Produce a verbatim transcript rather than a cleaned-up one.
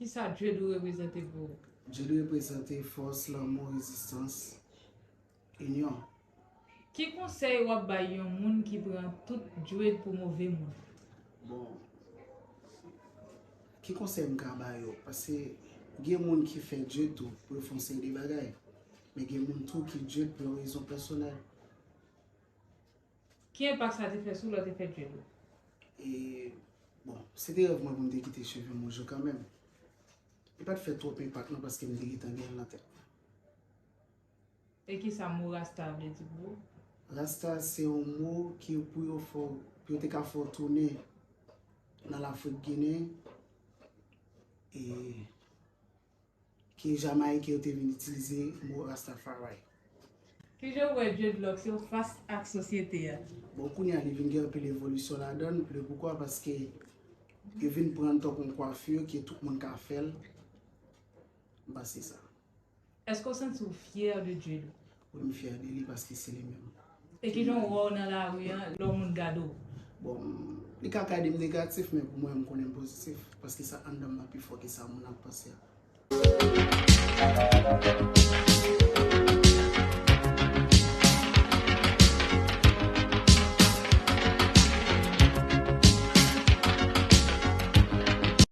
Kisa Dread ou reprezante pou ou? Dread reprezante fòs, lanmou, rezistans, inyon. Ki konsèy w ap bay yon moun ki pran tout Dread pou move moun? Bon, ki konsèy m ka ba yo? Paske gen moun ki fè Dread tou pou yo fè yon seri de bagay. Men gen moun tou ki Dread pou yon rezon pèsonèl. Ki enpak sa te fè sou lè w te fè Dread ou? E, bon, se te rèv mwen pou m te kite cheve m wouje kanmenm. Li pa t fè twòp enpak non paske m te gentan gen l nan tèt mwen. E kisa mo Rasta vle di pou ou? Rasta se yon mo ki pou yo fè w, pou yo te ka fè w tounen nan Lafrik Ginen e ke Jamayiken yo te vin itilize mo Rastafari. Kijan w wè dreadlocks yo fas ak sosyete a? Bon, kounye a li vin gen anpil evolisyon ladan l, le poukwa paske yo vin pran l tankou yon kwafi ke tout moun ka fè l. M panse sa. Èske w santi w fyè de Dread ou? Wi, m fyè de li paske se li menm. E kijan w wè w nan lari a lè yon moun gade w? Bon, li ka gade m negatif, men pou mwen, m konnen m pozitif. Paske sa anndan m nan pi fò ke sa moun ap panse a.